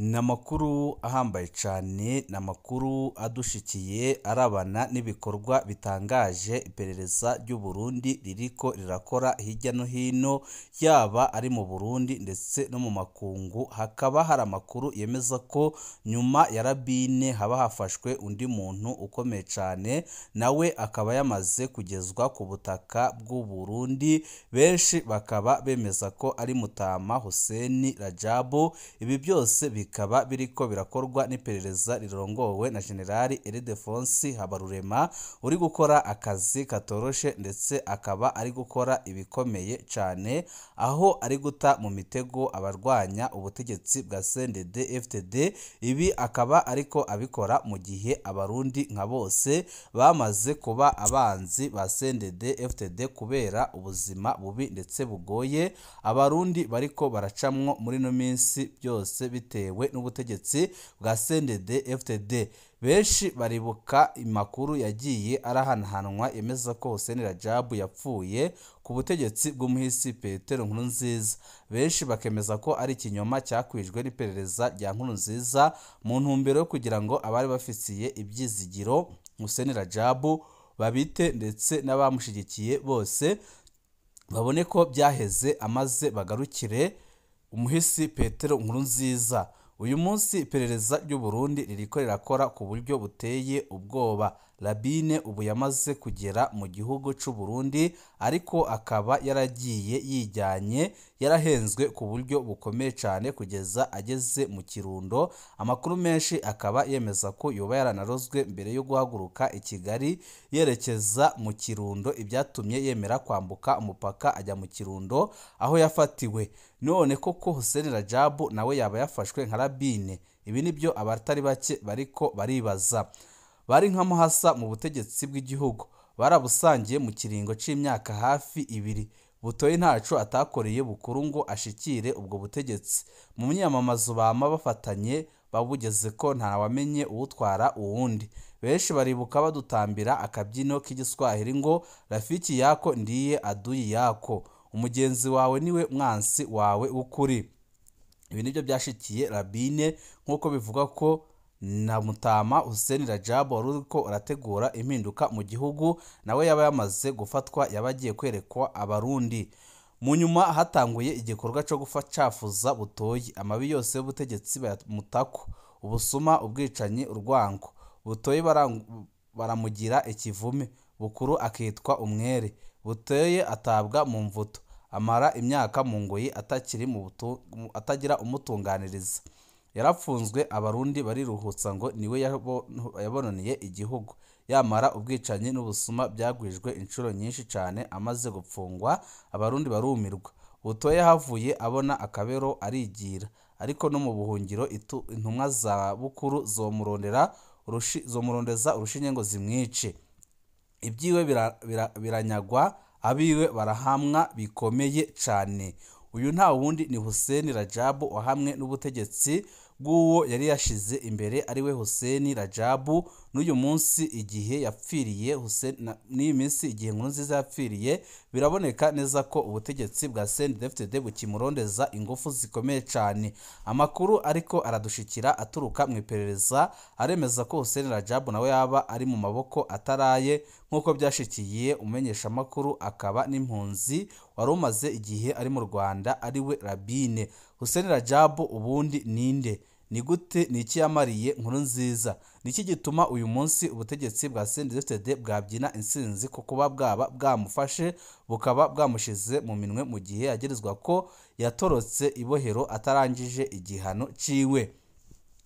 Ni amakuru ahambaye cyane, ni amakuru adushikiye arabana n'ibikorwa bitangaje iperereza ry'u Burundi ririko rirakora hirya no hino, yaba ari mu Burundi ndetse no mu makungu. Hakaba hari amakuru yemeza ko nyuma ya Rabine haba hafashwe undi muntu ukomeye cyane, nawe akaba yamaze kugezwa ku butaka bw'u Burundi, benshi bakaba bemeza ko ari Mutama Hussein Rajabu. Ibi byose bikaba biriko birakorwa n'iperereza rirongowe na General Ildefonsi Habarurema, uri gukora akazi katoroshe ndetse akaba ari gukora ibikomeye cyane, aho ari guta mu mitego abarwanya ubutegetsi bwa CNDD-FDD. Ibi akaba ariko abikora mu gihe Abarundi nka bose bamaze kuba abanzi ba CNDD-FDD kubera ubuzima bubi ndetse bugoye Abarundi bariko baracamwo muri ino minsi, byose bitewe n'ubutegetsi bwa CNDD-FDD. Benshi baribuka amakuru yagiye arahanahanwa yemeza ko Hussein Rajabu yapfuye ku butegetsi bw'umuhisi Petero Nkurunziza. Benshi bakemeza ko ari ikinyoma cyakwijwe n'iperereza rya Nkurunziza mu ntumbero yo kugira ngo abari bafitiye ibyizigiro Hussein Rajabu babite ndetse n'abamushyigikiye bose babone ko byaheze, amaze bagarukire umuhisi Petero Nkurunziza. Uyu munsi iperereza ry'u Burundi ririko rirakora ku buryo buteye ubwoba. Rabine ubu yamaze kugera mu gihugu c'u Burundi, ariko akaba yaragiye yijyanye, yarahenzwe ku buryo bukomeye cyane kugeza ageze mu Kirundo. Amakuru menshi akaba yemeza ko yoba yaranarozwe mbere yo guhaguruka i Kigali yerekeza mu Kirundo, ibyatumye yemera kwambuka umupaka ajya mu Kirundo aho yafatiwe. None koko Hussein Rajabu nawe yaba yafashwe nka Rabine? Ibi nibyo abatari bake bariko baribaza. Bari nka Muhasa mu butegetsi bw'igihugu, barabusangiye mu kiringo c'imyaka hafi ibiri. Butoyi ntaco atakoreye Bukuru ngo ashikire ubwo butegetsi. Mu myamamazo bama bafatanye babugeze ko ntawamenye uwutwara uwundi. Benshi baribuka badutambira akabyino k'igiswahili ngo rafiki yako ndiye aduyi yako, umugenzi wawe niwe mwansi wawe w'ukuri. Ibi nibyo byashikiye Rabine, nk'uko bivuga ko na Mutama Hussein Rajabu wari uriko arategura impinduka mu gihugu nawe yaba yamaze gufatwa, yaba agiye kwerekwa Abarundi. Mu nyuma hatanguye igikorwa cyo gufacafuza Butoyi, amabi yose y'ubutegetsi bayamutako, ubusuma, ubwicanyi, urwango. Butoyi baramugira ikivume, Bukuru akitwa umwere. Butoyi atabwa mu mvuto, amara imyaka mu ngoyi atakiri mu atagira umutunganiriza. Yarapfunzwe, Abarundi bariruhutsa ngo niwe yabononeye igihugu. Yamara ubwicanyi n'ubusuma byagwijwe inshuro nyinshi cyane, amaze gupfungwa Abarundi barumirwa. Butoyi havuye abona akabero arigira, ariko no mu buhungiro intumwa za Bukuru zomurondeza urushinge ngo zimwice. Ibyiwe biranyagwa, abiwe barahamwa bikomeye cyane. Uyu nta wundi ni Hussein Rajabu wahamwe n'ubutegetsi bw'uwo yari yashize imbere, ariwe Hussein Rajabu. N'uyu munsi igihe yapfiriye Hussein, n'iyi minsi igihe Nkurunziza yapfiriye, biraboneka neza ko ubutegetsi bwa CNDD-FDD bukimurondeza ingufu zikomeye cyane. Amakuru ariko aradushikira aturuka mu iperereza aremeza ko Hussein Rajabu nawe yaba ari mu maboko ataraye, nk'uko byashikiye umumenyeshamakuru akaba n'impunzi wari umaze igihe ari mu Rwanda, ariwe Rabine. Hussein Rajabu ubundi ninde? Ni gute? Ni iki yamariye Nkurunziza? Ni iki gituma uyu munsi ubutegetsi bwa CNDD-FDD bwabyina intsinzi ko kuba bwaba bwamufashe bukaba bwamushize mu minwe mu gihe yagirizwa ko yatorotse ibohero atarangije igihano ciwe?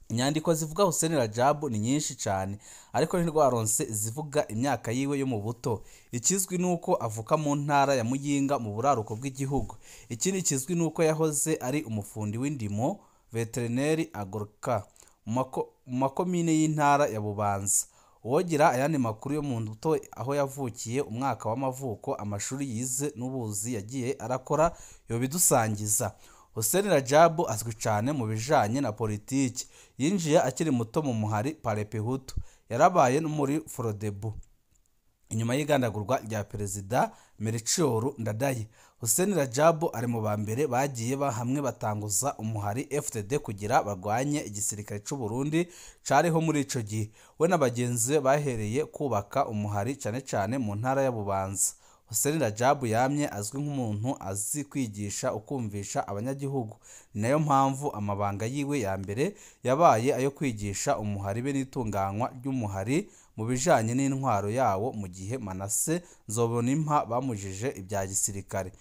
Inyandiko zivuga Hussein Rajabu ni nyinshi cyane, ariko ntirwaronse zivuga imyaka yiwe yo mu buto. Ikizwi nuko avuka mu ntara ya Muyinga mu buraruko bw'igihugu. Ikindi kizwi nuko yahoze ari umufundi w'indimo, veterineri agorka mu makomine y'intara ya Bubanza. Uwogira ayandi makuru yo mu nduto, aho yavukiye, umwaka w'amavuko, amashuri yize n'ubuzi yagiye arakora, yobidusangiza. Hussein Rajabu azwi cyane mu bijanye na politiki. Yinjiye akiri muto mu muhari Palepehutu, yarabaye no muri Frodebu. Inyuma y'igandagurwa rya Perezida Melchior Ndadaye, Hussein Rajabu ari mu ba mbere bagiye hamwe batanguza umuhari FDD kugira barwanye igisirikare c'u Burundi cariho muri ico gihe. We na bagenzi be bahereye kubaka umuhari cane cane mu ntara ya Bubanza. Hussein Rajabu yamye azwi nk'umuntu azi kwigisha ukumvisha abanyagihugu, ni nayo mpamvu amabanga yiwe ya mbere yabaye ayo kwigisha umuhari be n'itunganywa ry'umuhari mu bijanye n'intwaro yawo, mu gihe Manase Nzobonimpa bamujije ibya gisirikare.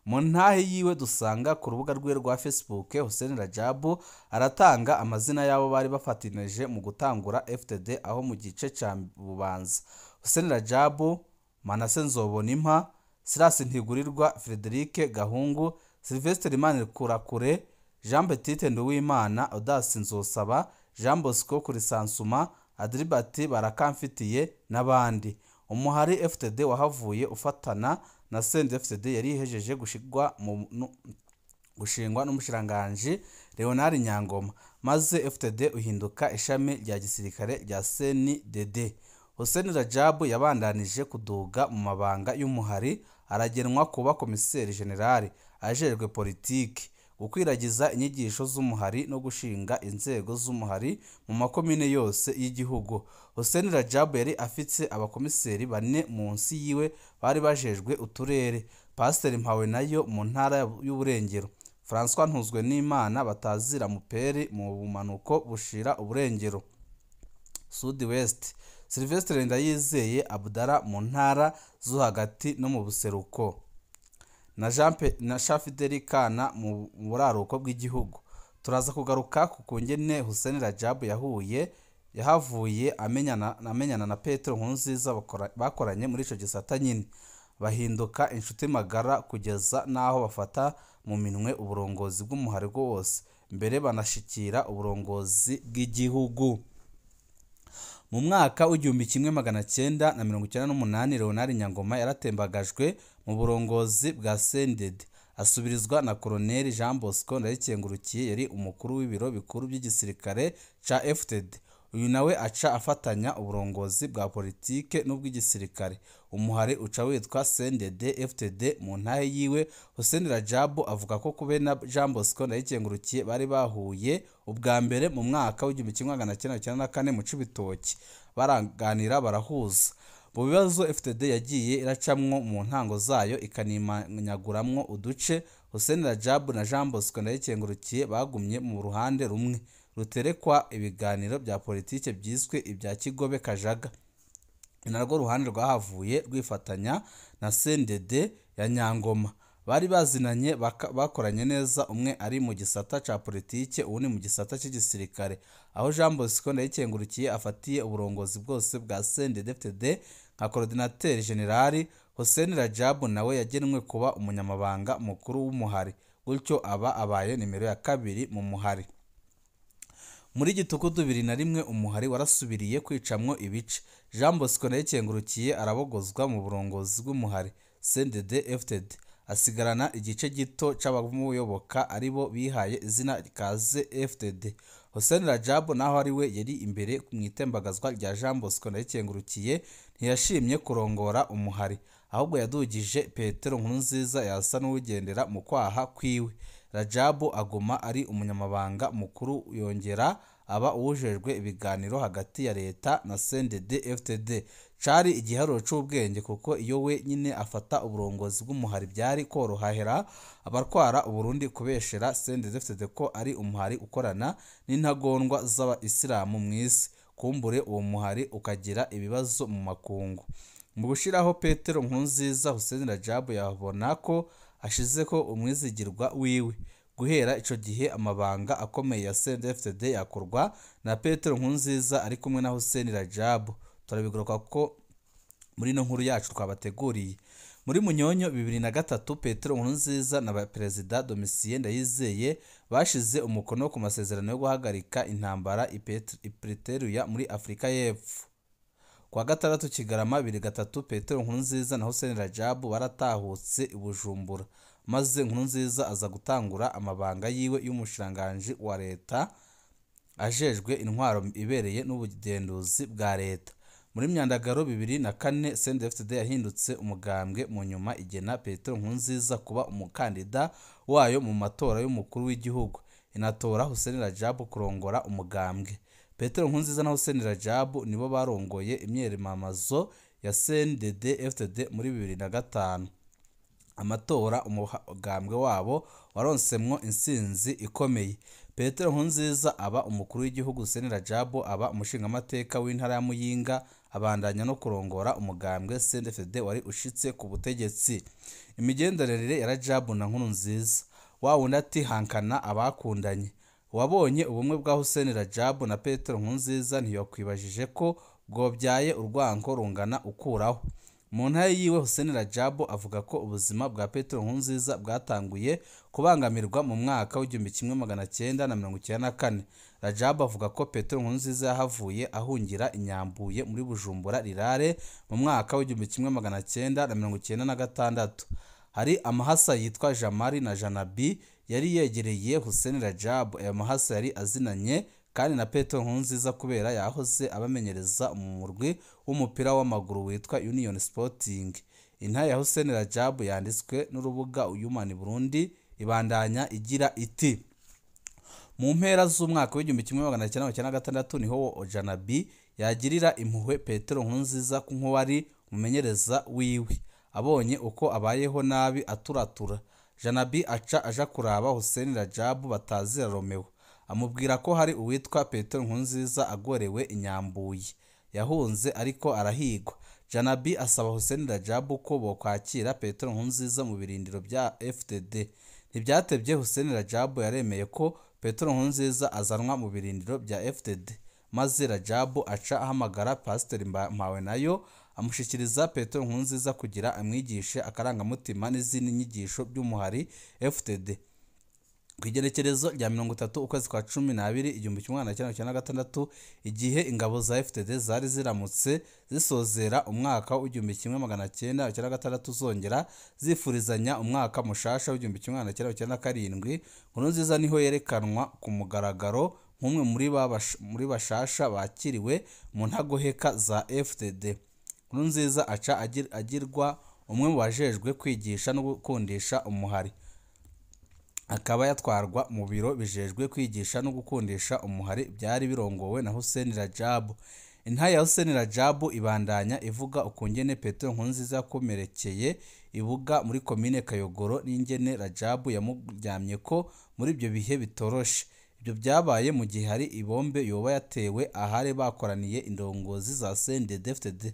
Mu ntahe yiwe dusanga ku rubuga rwe rwa Facebook, Hussein Rajabu aratanga amazina y'abo bari bafatanije mu gutangura FDD aho mu gice ca Bubanza: Hussein Rajabu, Manase Nzobonimpa, Silas Ntigurirwa, Frederic Gahungu, Sylvestre Manikurakure, Jean Baptiste Nduwimana, Audace Nzosaba, Jean Bosco Kurisansuma, Adribati Barakamfitiye n'abandi. Umuhari FDD wahavuye ufatana na CNDD-FDD yari ihejeje gushingwa n'umushikiranganji Leonard Nyangoma, maze FDD uhinduka ishami rya gisirikare rya CNDD. Hussein Rajabu yabandanije kuduga mu mabanga y'umuhari, aragenwa kuba komiseri generali ajejwe politiki, gukwiragiza inyigisho z'umuhari no gushinga inzego z'umuhari mu makomine yose y'igihugu. Hussein Rajabu yari afite abakomiseri bane munsi yiwe bari bajejwe uturere: Pasiteri Mpawenayo mu ntara y'Uburengero, François Ntuzwenimana batazira Muperi mu bumanuko bushira Uburengero Sud West, Sylvestre Ndayizeye Abdallah mu ntara zo hagati no mu buseruko, na Jean Fideli Kana mu buraruko bw'igihugu. Turaza kugaruka ku kungene Hussein Rajabu yahavuye amenyana na Petero Nkurunziza bakoranye muri ico gisata nyine, bahinduka inshuti magara kugeza n'aho bafata mu minwe uburongozi bw'umuhari wose, mbere banashikira uburongozi bw'igihugu. Mu mwaka w'1998 Leonard Nyangoma yaratembagajwe mu burongozi bwa CNDD, asubirizwa na Colonel Jean Bosco Ndayikengurukiye yari umukuru w'ibiro bikuru by'igisirikare ca FDD. Uyu nawe aca afatanya uburongozi bwa politike n'ubw'igisirikare. Umuhari uca witwa CNDD FDD. Mu ntahe yiwe Hussein Rajabu avuga ko kube na Jean Bosco Ndayikengurukiye bari bahuye ubwa mbere mu mwaka w'1994 mu Cibitoki, baraganira barahuza. Mu bibazo FDD yagiye iracamwo mu ntango zayo ikanimanyaguramwo uduce, Hussein Rajabu na Jean Bosco Ndayikengurukiye bagumye mu ruhande rumwe ruterekwa ibiganiro bya politike byiswe ibya Kigobe Kajaga. Ni narwo ruhande rwahavuye rwifatanya na CNDD ya Nyangoma. Bari bazinanye bakoranye neza, umwe ari mu gisata ca politike uwundi mu gisata cy'igisirikare. Aho Jean Bosco Ndayikengurukiye afatiye uburongozi bwose bwa CNDD-FDD nka coordinateur general, Hussein Rajabu nawe yagenwe kuba umunyamabanga mukuru w'umuhari, gutyo aba abaye nimero ya kabiri mu muhari. Muri Gitugudu 2001 umuhari warasubiriye kwicamwo ibice. Jean Bosco Ndayikengurukiye arabogozwa mu burongozi bw'umuhari CNDD FDD, asigarana igice gito c'abamuyoboka aribo bihaye izina Kaze FDD. Hussein Rajabu naho ari we yari imbere mu itembagazwa rya Jean Bosco Ndayikengurukiye, ntiyashimye kurongora umuhari, ahubwo yadugije Petero Nkurunziza yasa n'uwugendera mu kwaha kwiwe. Rajabu aguma ari umunyamabanga mukuru, yongera aba uwujejwe ibiganiro hagati ya leta na CNDD FDD. Cari igiharuro c'ubwenge kuko iyo we nyine afata uburongozi bw'umuhari byari korohahera abarwara Uburundi kubeshera CNDD FDD ko ari umuhari ukorana n'intagondwa z'abayisilamu mw'isi, kumbure uwo muhari ukagira ibibazo mu makungu. Mu gushiraho Petero Nkurunziza, Hussein Rajabu yabona ko ashizeko umwizigirwa wiwe. Guhera ico gihe amabanga akomeye ya CNDD-FDD yakorwa na Petero Nkurunziza ari kumwe na Hussein Rajabu. Turabigaruka ko muri no nkuru yacu twabateguriye. Muri Munyonyo 2003 Petero Nkurunziza na Perezida Domitien Ndayizeye bashize umukono ku masezerano yo guhagarika intambara i Pretoria muri Afrika y'Epfo. Kwa gatandatu Kigarama 2003 Petero Nkurunziza na Hussein Rajabu baratahutse i Bujumbura, maze Nkurunziza aza gutangura amabanga yiwe y'umushikiranganji wa leta ajejwe intwaro ibereye n'ubugenduzi bwa leta. Muri myandagaro 2004 CNDD-FDD yahindutse umugambwe, mu nyuma igena Petero Nkurunziza kuba umukandida wayo mu matora y'umukuru w'igihugu, inatora Hussein Rajab kurongora umugambwe. Petero Nkurunziza na Hussein Rajab nibo barongoye imyiyamamazo ya CNDD-FDD muri 2005. Amatora umugambwe wabo waronsemwo intsinzi ikomeye. Petero Nkurunziza aba umukuru w'igihugu, Hussein Rajab aba umushingamateka w'intara ya Muyinga, abandanya no kurongora umugambwe CNDD-FDD wari ushitse ku butegetsi. Imigenderanire ya Rajab na Nkurunziza, wa wundi ati hankana abakundanye. Uwabonye ubumwe bwa Hussein Rajab na Petero Nkurunziza ntiyokwibajije ko bwobyaye urwanko rungana ukuraho. Mu ntara yiwe Hussein Rajab avuga ko ubuzima bwa Petero Nkurunziza bwatanguye kubangamirwa mu mwaka w'1994. Rajab avuga ko Petero Nkurunziza yahavuye ahungira i Nyambuye muri Bujumbura Rirare mu mwaka w'1996. Hari amahasa yitwa Jamari na Janabi yari yegereye Hussein Rajab. Ayo mahasa yari azinanye kandi na Petero Nkurunziza kubera yahoze abamenyereza mu murwi w'umupira w'amaguru witwa Union Sporting. Intara ya Hussein Rajab yanditswe n'urubuga Human Burundi ibandanya igira iti: mu mpera z'umwaka w'1996 niho Janabi yagirira impuhwe Petero Nkurunziza nk'uwari umumenyereza wiwe. Abonye uko abayeho nabi aturatura, Janabi aca aja kuraba Hussein Rajab batazira Romeo, amubwira ko hari uwitwa Petero Nkurunziza agorewe i Nyambuye yahunze ariko arahigwa. Janabi asaba Hussein Rajab ko bokwakira Petero Nkurunziza mu birindiro bya FDD. Ntibyatebye Hussein Rajab yaremeye ko Petero Nkurunziza azanwa mu birindiro bya FDD, maze Rajab aca ahamagara Pasiteri Mpawenayo amushikiriza Petero Nkurunziza kugira amwigishe akarangamutima n'izindi nyigisho by'umuhari FDD. Ku igenekerezo rya 30 ukwezi kwa 12 1996, igihe ingabo za FDD zari ziramutse zisozera umwaka w'1996 zongera zifurizanya umwaka mushasha w'1997, Nkurunziza niho yerekanwa ku mugaragaro nk'umwe muri bashasha bakiriwe mu ntagoheka za FDD. Nkurunziza aca agirwa umwe mu bajejwe kwigisha no gukundisha umuhari, akaba yatwarwa mu biro bijejwe kwigisha no gukundisha umuhari byari birongowe na Hussein Rajab. Intara ya Hussein Rajab ibandanya ivuga ukungene Petero Nkurunziza yakomerekeye ibuga muri komine Kayogoro n'ingene Rajab yamuryamye ko muri ibyo bihe bitoroshe. Ibyo byabaye mu gihe hari ibombe yoba yatewe ahari bakoraniye indongozi za CNDD-FDD.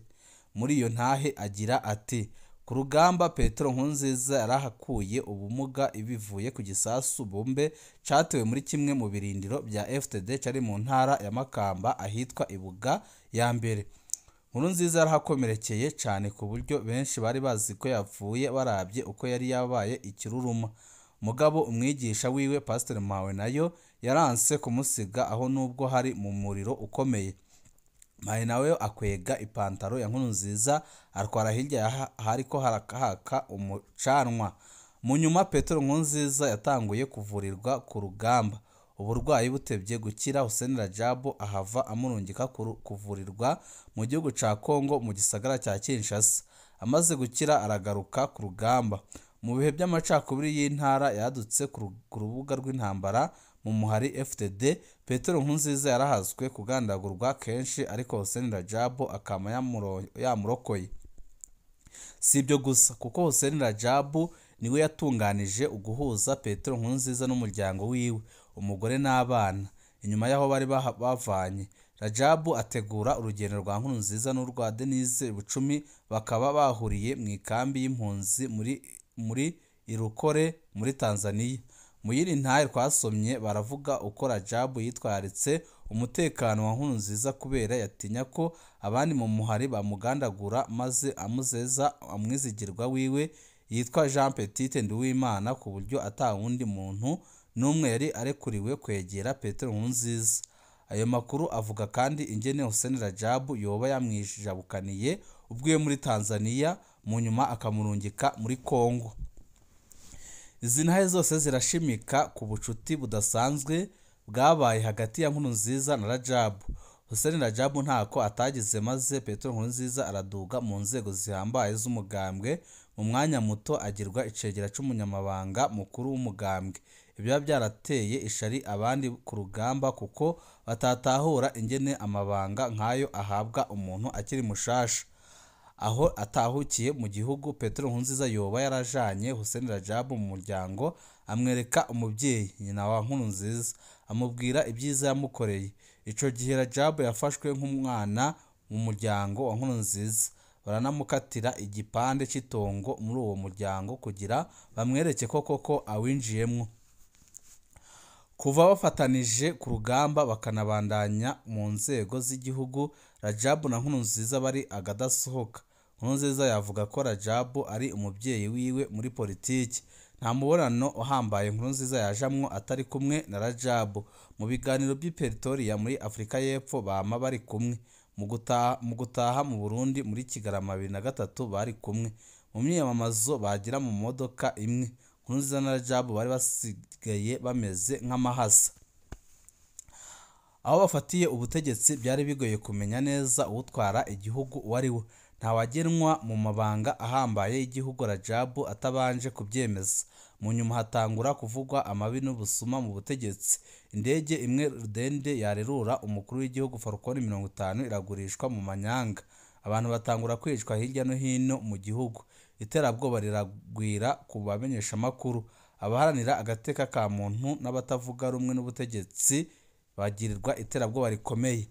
Muri iyo ntahe agira ati: ku rugamba Petero Nkurunziza yarahakuye ubumuga ibivuye ku gisasu bombe catewe muri kimwe mu birindiro bya FDD cari mu ntara ya Makamba ahitwa Ibuga ya mbere. Nkurunziza yarahakomerekeye cane ku buryo benshi bari bazi ko yapfuye barabye uko yari yabaye ikiruruma. Mugabo umwigisha wiwe Pasiteri Mpawenayo yaranse kumusiga aho nubwo hari mu muriro ukomeye. Mpawenayo akwega ipantaro ya Nkurunziza atwara hirya hariko haraka umucanwa. Mu nyuma Petero Nkurunziza yatanguye kuvurirwa ku rugamba, uburwayi butebye gukira. Hussein Rajab ahava amurungika kuvurirwa mu gihugu ca Kongo mu gisagara cya Kinshasa. Amaze gukira aragaruka ku rugamba. Mu bihe by'amacakubiri y'intara yadutse ku rubuga rw'intambara mu muhari FDD, Petero Nkurunziza yarahazwe kugandagurwa kenshi, ariko Hussein Rajab akama yamurokoye. Si ibyo gusa, kuko Hussein Rajab niwe yatunganije uguhuza Petero Nkurunziza n'umuryango wiwe, umugore n'abana, inyuma y'aho bari bavanye. Rajab ategura urugendo rwa Nkurunziza n'urwa Denise Bucumi, bakaba bahuriye mu ikambi y'impunzi muri Irukore muri Tanzania. Mu yindi ntahe twasomye baravuga uko Rajab yitwaritse umutekano wa Nkurunziza kubera yatinya ko abandi mu muhari bamugandagura, maze amuzeza amwizigirwa wiwe yitwa Jean Petit Nduwimana, ku buryo atawundi muntu n'umwe yari arekuriwe kwegera Petero Nkurunziza. Ayo makuru avuga kandi ingene Hussein Rajab yoba yamwijabukaniye ubwiwe muri Tanzania, mu nyuma akamurungika muri Kongo. Izi ntahe zose zirashimika ku bucuti budasanzwe bwabaye hagati ya Nkurunziza na Rajab. Hussein Rajabu ntako atagize maze Petero Nkurunziza araduga mu nzego zihambaye z'umugambwe, mu mwanya muto agirwa icegera c'umunyamabanga mukuru w'umugambwe. Ibyo byarateye ishari abandi ku rugamba kuko batatahura ingene amabanga nk'ayo ahabwa umuntu akiri mushasha. Aho atahukiye mu gihugu, Petero Nkurunziza yoba yarajanye Hussein Rajabu mu muryango, amwereka umuvyeyi nyina wa Nkurunziza, amubwira ibyiza yamukoreye. Ico gihe Rajabu yafashwe nk'umwana mu muryango wa Nkurunziza, baranamukatira igipande c'itongo muri uwo muryango kugira bamwereke ko koko awinjiyemwo. Kuva bafatanije ku rugamba bakanabandanya mu nzego z'igihugu, Rajabu na Nkurunziza bari agadasohoka. Nkurunziza yavuga ko Rajabu ari umuvyeyi wiwe muri politiki. Nta mubonano uhambaye Nkurunziza yajamwo atari kumwe na Rajabu. Mu biganiro by'i Pretoria muri Afrika y'Epfo bama bari kumwe. Mu gutaha mu Burundi muri Kigarama 2003 bari kumwe. Mu myiyamamazo bagira mu modoka imwe. Nkurunziza na Rajabu bari basigaye bameze nk'amahasa. Aho bafatiye ubutegetsi byari bigoye kumenya neza uwutwara igihugu uwo ari we. Ntawagenwa mu mabanga ahambaye y'igihugu Rajabu atabanje kubyemeza. Mu nyuma hatangura kuvugwa amabi n'ubusuma mu butegetsi. Indege imwe rudende yarerura umukuru w'igihugu Falcon 50 iragurishwa mu manyanga. Abantu batangura kwicwa hirya no hino mu gihugu. Iterabwoba riragwira ku bamenyeshamakuru, abaharanira agateka ka muntu n'abatavuga rumwe n'ubutegetsi bagirirwa iterabwoba rikomeye.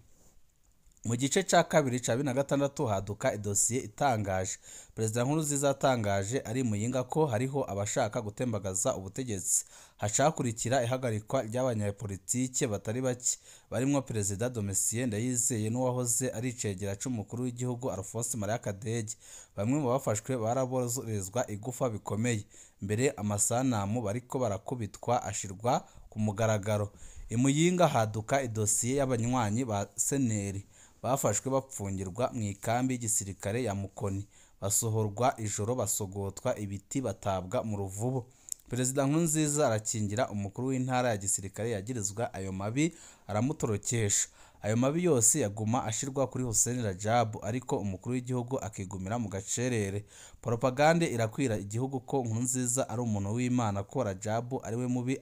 Mu gice ca kabiri ca 2006 haduka idosiye itangaje. Perezida Nkurunziza yatangaje ari Muyinga ko hariho abashaka gutembagaza ubutegetsi. Hacakurikira ihagarikwa ry'abanyapolitike batari bake barimwo Perezida Domitien Ndayizeye n'uwahoze ari icegera c'umukuru w'igihugu Alphonse Maria Kadege. Bamwe mu bafashwe baraborezwa igufa bikomeye. Mbere amasanamu bariko barakubitwa ashirwa ku mugaragaro. I Muyinga haduka idosiye y'abanywanyi ba Seneri bafashwe bapfungirwa mu ikambi y'igisirikare ya Mukoni, basohorwa ijoro basogotwa ibiti batabwa mu ruvubu. Perezida Nkurunziza arakingira umukuru w'intara ya gisirikare yagirizwa ayo mabi aramutorokesha. Ayo mabi yose yaguma ashirwa kuri Hussein Rajabu, ariko umukuru w'igihugu akigumira mu gacerere. Propagande irakwira igihugu ko Nkurunziza ari umuntu w'Imana, ko Rajabu ari we mubi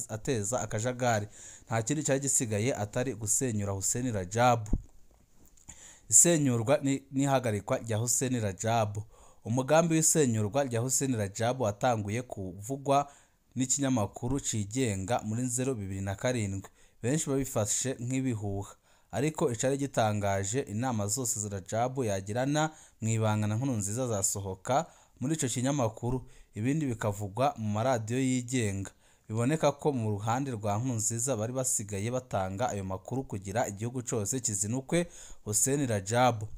ateza akajagari. Nta kindi cyari gisigaye atari gusenyura Hussein Rajabu. Isenyurwa n'ihagarikwa rya Hussein Rajabu. Umugambi w'isenyurwa rya Hussein Rajabu watanguye kuvugwa n'ikinyamakuru cigenga muri 2007. Benshi babifashe nk'ibihuha, ariko icari gitangaje inama zose za Rajabu yagirana mw'ibanga na Nkurunziza zasohoka muri ico kinyamakuru, ibindi bikavugwa mu maradiyo yigenga. Biboneka ko mu ruhande rwa Nkurunziza bari basigaye batanga ayo makuru kugira igihugu cose kizinukwe Hussein Rajabu.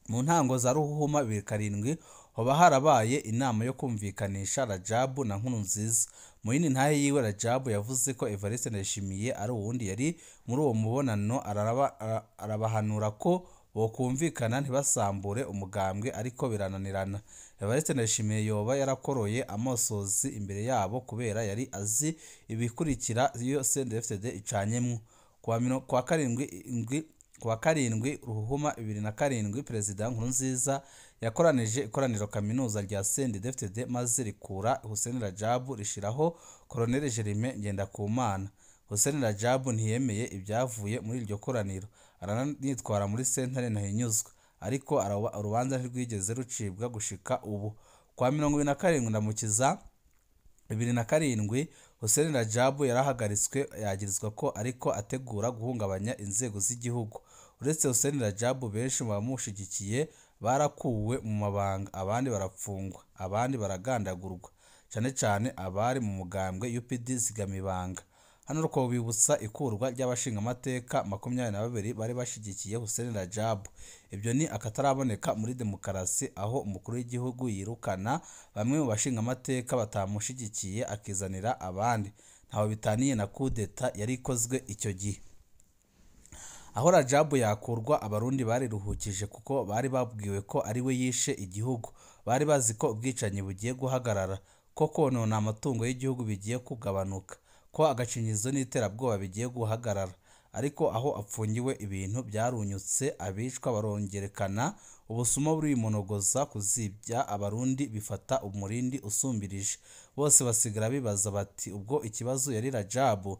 Mu ntango za Ruhuhuma 2007 hoba harabaye inama yo kumvikanisha Rajabu na Nkurunziza. Mu yindi ntahe yiwe Rajabu yavuze ko Evariste Ndayishimiye ari uwundi yari muri uwo mubonano, arabahanura ko bokumvikana ntibasambure umugambwe, ariko birananirana. Evariste Ndayishimiye yoba yarakoroye amosozi imbere yabo kubera yari azi ibikurikira iyo CNDD-FDD icanyemwo. Kuwa karindwi Ruhuhuma 2007 Perezida Nkurunziza yakoranije ikoraniro kaminuza rya CNDD-FDD maze rikura Hussein Rajabu rishiraho Colonel Jeremy Ngendakumana. Hussein Rajabu ntiyemeye ibyavuye muri iryo koraniro, aranitwara muri sentare ntahinyuzwa, ariko urubanza ntirwigeze rucibwa gushika ubu. Kwa 27 Ndamukiza 2007 Hussein Rajabu yarahagaritswe yagirizwa ko ariko ategura guhungabanya inzego z'igihugu. Uretse Hussein Rajabu benshi mu bamushigikiye barakuwe mu mabanga, abandi barapfungwa, abandi baragandagurwa, cyane cyane abari mu mugambwe UPD Zigamibanga. Hano rwobibutsa ikurwa ry'abashingamateka 22 bari bashigikiye Hussein Rajabu. Ibyo ni akataraboneka muri demokarasi, aho umukuru w'igihugu yirukana bamwe mu bashingamateka batamushigikiye akizanira abandi. Ntaho bitaniye na kudeta yari ikozwe icyo gihe. Aho Rajabu yakurwa abarundi bariruhukije kuko bari babwiwe ko ari we yishe igihugu. Bari bazi ko ubwicanyi bugiye guhagarara, ko konona amatungo y'igihugu bigiye kugabanuka, ko agacinyizo n'iterabwoba bigiye guhagarara. Ariko aho apfungiwe ibintu byarunyutse, abicwa barongerekana, ubusuma burimonogoza, kuzibya abarundi bifata umurindi usumbirije. Bose basigara bibaza bati ubwo ikibazo yari Rajabu?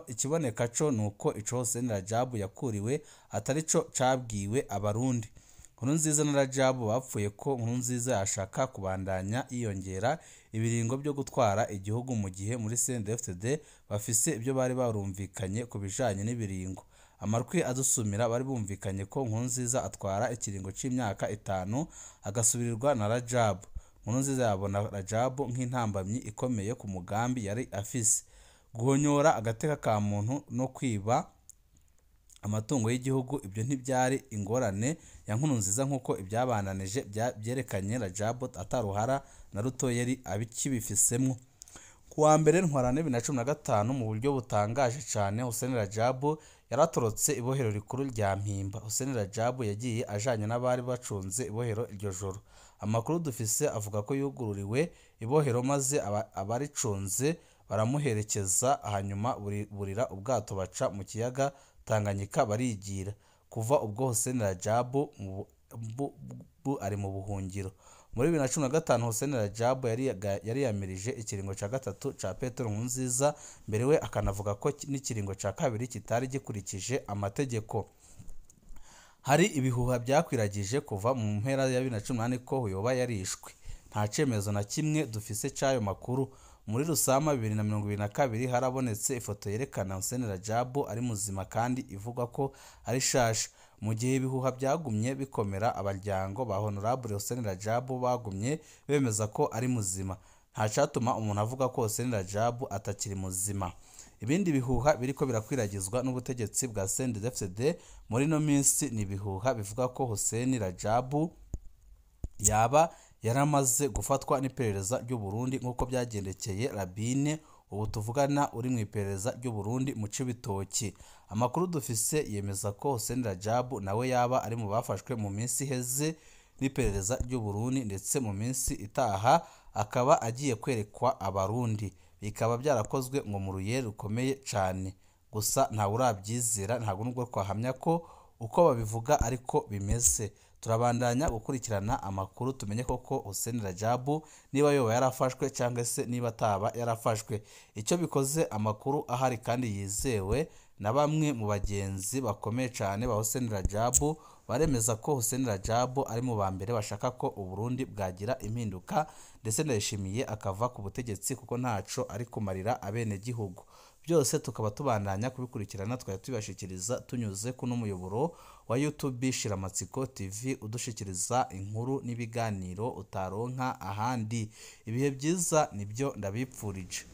Ikiboneka co nuko ico Hussein Rajabu yakuriwe atari co cabwiwe abarundi. Nkurunziza na Rajabu bapfuye ko Nkurunziza yashaka kubandanya yiyongera ibiringo byo gutwara igihugu, mu gihe muri CNDD-FDD bafise ibyo bari barumvikanye ku bijanye n'ibiringo. Amarwi adusumira bari bumvikanye ko Nkurunziza atwara ikiringo c'imyaka 5 agasubirirwa na Rajabu. Nkurunziza yabona Rajabu nk'intambamyi ikomeye ku mugambi yari afise: guhonyora agateka ka muntu no kwiba amatungo y'igihugu. Ibyo ntibyari ingorane ya Nkurunziza, nk'uko ibyabandanije byerekanye Rajabu ataruhara na ruto yari abikibifisemwo. Ku wa mbere Ntwarante 2015, mu buryo butangaje cane, Hussein Rajabu yaratorotse ibohero rikuru rya Mpimba. Hussein Rajabu yagiye ajanye n'abari bacunze ibohero iryo joro. Amakuru dufise avuga ko yugururiwe ibohero maze abaricunze baramuherekeza, hanyuma burira ubwato baca mu kiyaga Tanganyika barigira. Kuva ubwo Hussein Rajabu ari mu buhungiro. Muri 2015 Hussein Rajabu yariyamirije ikiringo ca gatatu ca Petero Nkurunziza, mbere we akanavuga ko n'ikiringo ca kabiri kitari gikurikije amategeko. Hari ibihuha byakwiragije kuva mu mpera ya 2018 ko yoba yarishwe. Nta cemezo na kimwe dufise c'ayo makuru. Muri Rusama 2022 harabonetse ifoto yerekana Hussein Rajabu ari muzima kandi ivugwa ko ari shasha. Mu gihe ibihuha byagumye bikomera, abaryango ba Honorable Hussein Rajabu bagumye bemeza ko ari muzima. Nta catuma umuntu avuga ko Hussein Rajabu atakiri muzima. Ibindi bihuha biriko birakwiragizwa n'ubutegetsi bwa CNDD-FDD muri no minsi ni ibihuha bivuga ko Hussein Rajabu yaba yaramaze gufatwa n'iperereza ry'u Burundi, nk'uko byagendekeye Rabine ubu tuvugana uri mu iperereza ry'u Burundi mu Cibitoki. Amakuru dufise yemeza ko Hussein Rajabu nawe yaba ari mu bafashwe mu minsi iheze n'iperereza ry'u Burundi, ndetse mu minsi itaha akaba agiye kwerekwa abarundi. Bikaba byarakozwe ngo mu ruye rukomeye cane. Gusa ntawe urabyizera, ntabwo nubwo twahamya ko uko babivuga ariko bimeze. Turabandanya gukurikirana amakuru tumenye koko Hussein Rajabu niba yoba yarafashwe cyangwa se niba ataba yarafashwe. Icyo bikoze, amakuru ahari kandi yizewe na bamwe mu bagenzi bakomeye cyane ba Hussein Rajabu baremeza ko Hussein Rajabu ari mu ba mbere bashaka ko Uburundi bwagira impinduka, ndetse Ndayishimiye akava ku butegetsi kuko ntaco ari kumarira abenegihugu. Byose tukaba tubandanya kubikurikirana, twari tubibashikiriza tunyuze kuno muyoboro wa YouTube Shiramatsiko TV, udushikiriza inkuru n'ibiganiro utaronka ahandi. Ibihe byiza nibyo ndabipfurije.